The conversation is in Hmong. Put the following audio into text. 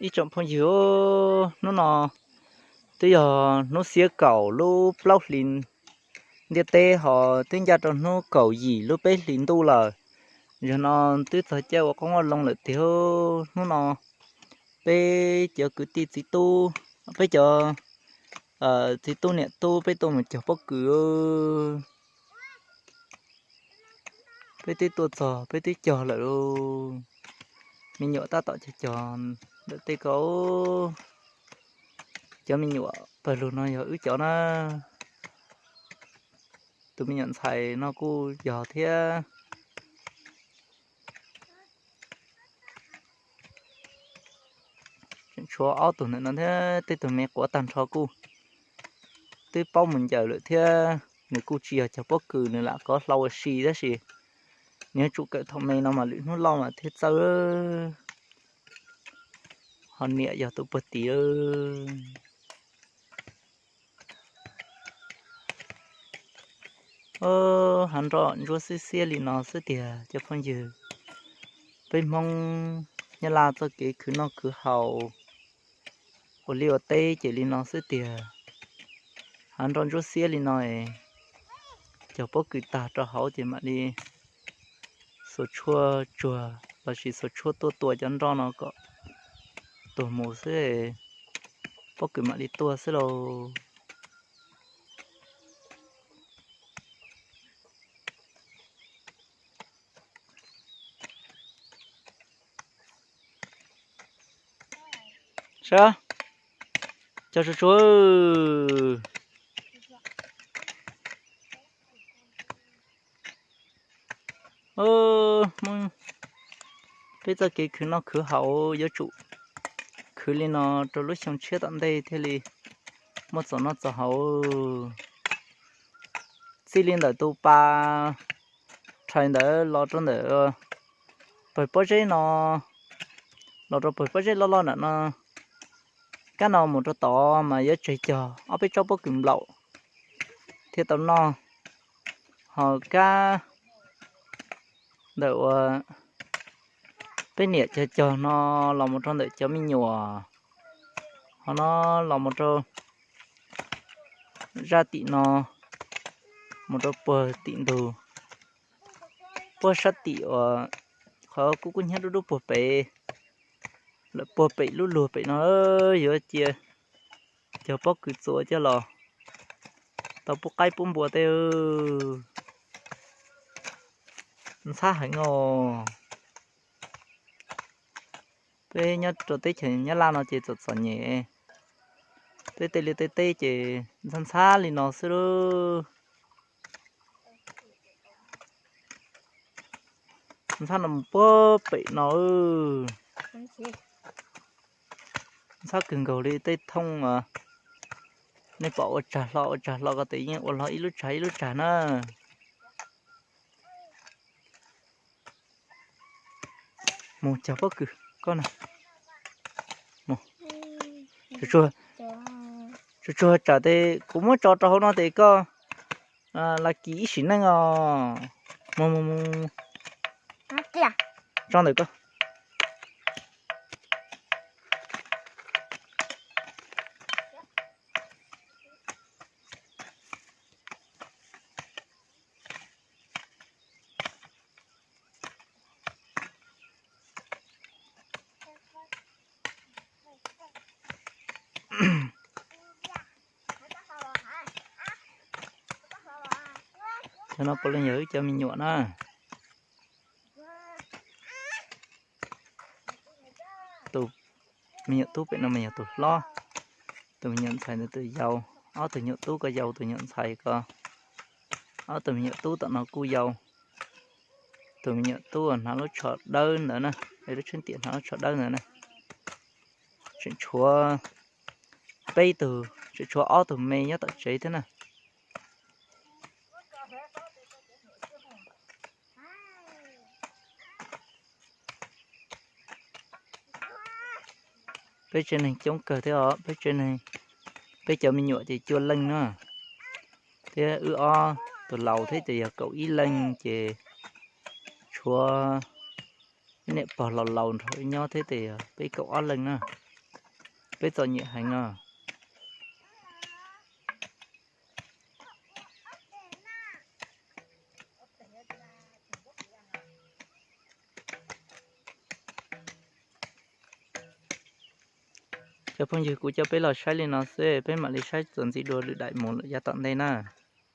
Ib tsoom phooj ywg, hnub no twb yog hnub xiab kaum lub plaub hlis ntiaj teb, ho twb ncaj rau hnub kaum yim lub peb hlis ntuj lawm. Zaum no twb txog caij ua qoob ua loo lawm tiag. Hnub no peb cov kwv tij txiv tub, peb cov txiv tub niam tub peb tuaj mus cog pob kws. Peb twb tuaj txog, peb twb cog lawm lauj. Me nyuam tab tom cog cog ntawm tej ko. Cov me nyuam pawg lug no yog wb cov na. Tus me nyuam ntxhais no kuj yog thiab. Tseem tshuav ob tug ntawm no thiab, tej tug me quav tag nrho kuj twb paub mus ncaws lawm thiab. Nws kuj tsis yog cog pob kws, nws lam kov hlau ua si tab sis nws yuav tsum kawm thaum me no mas lwm hnub loj mas thiaj txawj. Ho niam yog tus puag tid. Hav nroj ntsuab xiab xiab li no xwb tiag cov phooj ywg. Peb Hmoob Nyab Laj txoj kev khwv noj khwv haus ua liaj ua teb ces li no xwb tiag. Hav nroj ntsuab xiab li no, cog pob kws tag rau hauv ces mam li xuas tshuaj tsuag lossis xuas tshuaj tuaj tua cov nroj no kom tuag mus xwb, pob kws mam li tuaj xwb lauj. Saib, cog tsuag tsuag. Peb txoj kev khwv noj khwv haus yuav tsum khwv li no rau lub xyoo tshiab tom ntej thiaj li muaj txaus noj txaus haus. Txij li ntawm tus pas rhais ntawd los rau ntawm pawg pob zeb no, los rau pawg pob zeb loj loj nram no, kab no mus rau tod mas yuav tseg cog ob peb tsob pob kws nplaum thiaj tau noj. Ho kab ntawm uas peb niam cog cog no los mus rau ntawm cov me nyuam, ho no los mus rau zaj tim no, mus rau puag tim ntug, puag sab tim uas qhov kub kub hnyiab dub dub puag pem, lawm puag pem lub luag pem no, yuav cia cog pob kws txua coj los tau pub qaib pub npua tej. Ntxhab heev os. Peb nyob rau teb chaws Nyab Laj no ces txom txom nyem, peb tej liaj tej teb ces ntxhab ntxhab li no xwb lauj. Ntxhab no mus puag pem no. Ntxhab kawg nkaus li tej thooj, nej pom ua tsag hlo ua tsag hlo ko tes yeej ua hlo ib lub tsag ib lub tsag na. Mus cog pob kws koj na. Tsuag tsuag tsam tes kuv muab tso rau hauv no tes koj la kis ib sim neej os. Mus mus mus. Tso ntawm koj. Cov no puav leej yog wb cov me nyuam na. Tus me nyuam tub pem no mas yog tus hlob, tus me nyuam ntxhais ntawd tus yau, ob tug nyuam tub ko yau, tus nyuam ntxhais ko, ob tug me nyuam tub tom no kuj yau. Tus me nyuam tub hnav lub tsho dawb ntawd na, lub tsheb tiam hnav lub tsho dawb ntawd na. Tseem tshuav peb tug, tseem tshuav ob tug me nyob tom tsev thiab na. Peb tsev neeg coob kawg thiab os, peb tsev neeg, peb cov me nyuam ces cuaj leej na, thiab wb ob tug laus thiab ces yog kaum ib leej ces tshuav niam pog laus laus nrog wb nyob thiab ces yog peb kaum ob leej na. Peb txom nyem heev os. Cov phooj ywg, kuv coj peb los saib li no xwb, peb mam li saib txuas ntxiv dua lwm daim mus lawm yav tom ntej na.